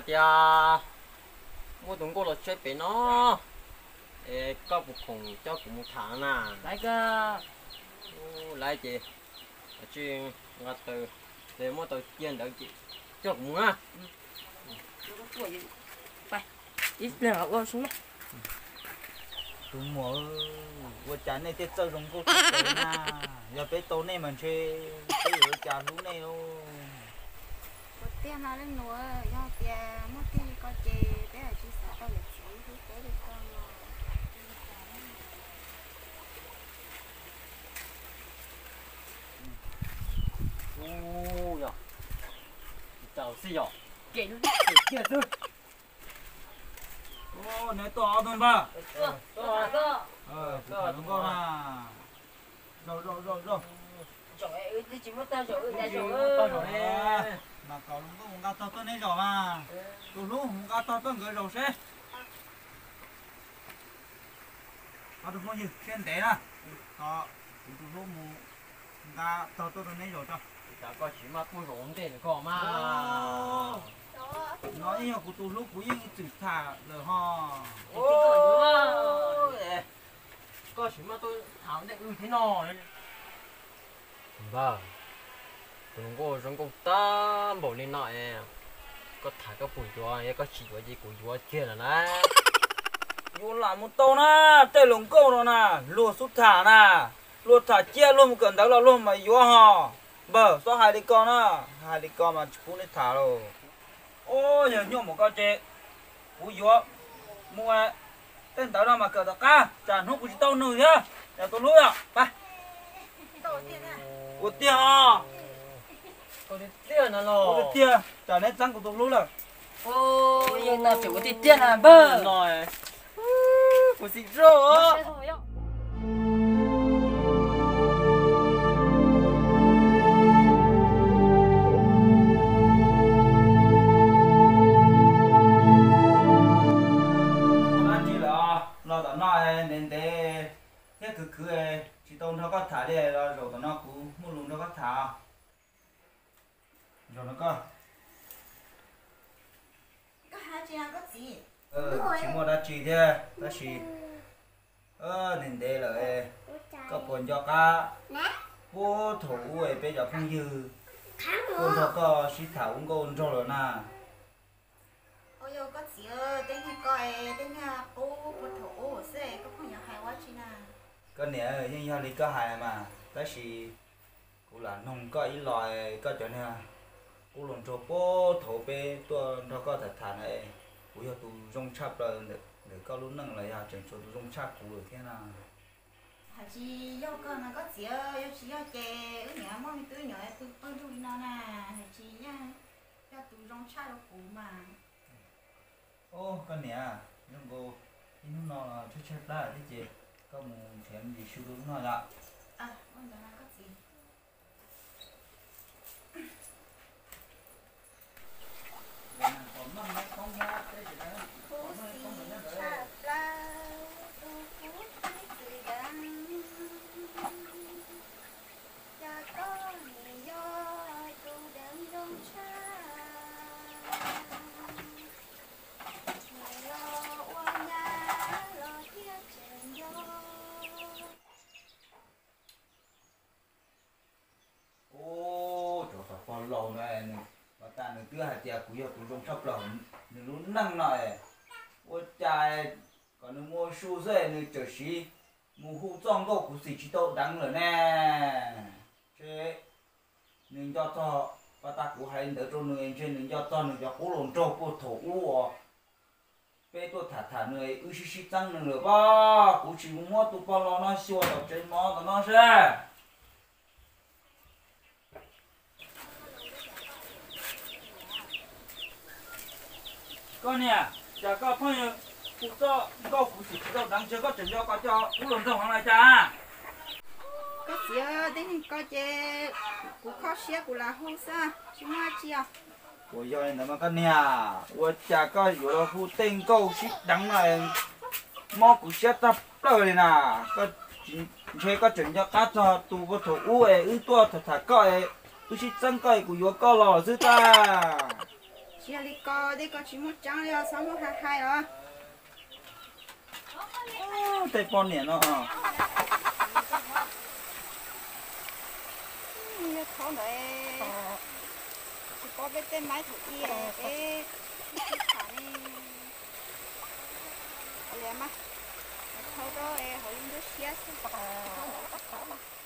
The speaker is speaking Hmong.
Cia, muaj tus nkauj los tsheb pem no, es koj puas khoom coj kuv mus tham na? Laiv ces, tsis nqa taws, ces muab tau cia ntawd ces coj kuv mus na. Tus muam, ua cas nej thiaj txawj zoo nkauj tshaj plaws na? Yog peb tau nej mas ntshe peb yuav ua cas hlub nej lauj. Ua tiag no leej nus, yog tias muaj tij li ko ces peb hais tsis xav tau yawm txiv hlub peb li ko. Ua, yog tsis txawj xij yog, kem kiag xwb. Neb tuaj ob tug npawg? Kuv tham hluas nkauj na. Zaum, zaum, zaum, zaum. Mas kom hluas nkauj mus nqa tog tuaj neb zaum mas. Tus hlub mus nqa tog tuaj nkawd zaum seb. Ob tug phooj ywg siab ntev na, tos kuv tus hlub mus nqa tog tuaj rau neb zaum tso. Koj tsis maj tuaj zaum ntej ko mas. No yeej yog kuv tus hlub, kuv yeej txwm tham lawm ho. Koj tsis maj tuaj tham ntej wb thiab no. Npawg, tus hluas nkauj zoo nkauj tag npaum li no es, koj tham koj puas yuav? Yog koj tsis yuav ces kuv yuav kiag lawm na. Yuav lam mus tau na, tej hluas nkauj no na, luag xub tham na, luag tham ciaj luag mus kawm ntawv los luag mas yuav ho. Npawg, txhob hais li ko na, hais li ko mas tsis pub neb tham lauj. Ua, yog nyuaj mus ko ces kuv yuav mus, tej ntawv no mas kawm tom qab, tsam hnub kuv tsis tau nws thiab. Yog tus hlub yom, pab. Ua tiag os. Ua tiag, tsam neb txeeb kuv tus hlub lawm. Yog no tseem ua tiag tiag na npawg. Kuv xim zog. Ua dab tsi lawm? Los tom no ntev ntev thiab khwv khwv, tsis tau nrog koj tham li, los zaum tom no kuv muaj lus nrog koj tham. Zaum no koj. Tsis muaj dab tsi thiab, tab sis ntev ntev lawm, koj puas nco qab puag thaum ub peb cov phooj ywg tuaj nrog koj sib tham ua nkauj nraug lawm na? Ua yog koj txiv, tej niag ko, tej niag qub puag thaum ub xwb koj pheej yuav hais ua tsi na? Koj niam, yeej yog li koj hais mas, tab sis kuv lam noog koj ib los, koj cov niag qub hluas nraug puag thaum peb tuaj nrog koj tham tham na, kuv yog tus zoo tshaj plaws ntawm koj lub neej los yog tseem tshuav tus zoo tshaj kuv lawm thiab na? Hais tsis yog koj no koj txiv, yog tsis yog ces wb niam muaj me tub me nyuam pw pawg lug li no na, hais tsis yeej yog tus zoo tshaj rau kuv mas. Ub, koj niam, zoo nkaus ib hnub no tshaib tshaib plab thiab ces koj mus nrhiav me ntsis su rau lub noj yom. Kub si tshaj plaws tus kub txwv deev, cas koj nim yog tus deev zoo tshaj, nim los ua nyab los thiaj tseem nco. Ub, tsov tom pog laus no, nws, los tas nws twb hais tias kuv yog tus zoo tshaj plaws nws lub neej no, ua cas kom nws mus ua su xwb nws txawm siv mus hu txoj nkauj kuv xim tsis tau deev lawm ne. Ntshe nws nco txog, pas tas kuv hais li ntawd rau nws ntshe nws nco txog nws cov qub hluas nraug puag thaum ub uas peb tuaj tham tham nws, wb sib sib txeeb nws lawm pob. Kuv tsis mus muab tus pog laus no xyuas tom tsev mov tom no seb. Koj niam, cas koj pheej hu txoj nkauj kuv xim tsis tau deev, ntshe koj tseem nco koj cov qub hluas nraug heev los cas? Koj txiv, tej niag ko ces kuv kho siab kuv lam hu xwb, tsis muaj dab tsi os. Puas yog li ntawd mas koj niam, ua cas koj yuav los hu tej nkauj sib deev no, mob kuv siab tag plaws li na. Ntshe koj tseem nco qab txog tus puag thaum ub es wb tuaj tham tham koj, wb sib txeeb koj es kuv yuav koj los xwb tag. Yog li ko tej ko tsis muaj tseeb li os, txhob muab hais hais los. Tej poj niam no yog thaum ntawd tsis paub peb tej maib thaum ub peb tham ne. Li mas, thau rau hauv lub nruab siab xwb.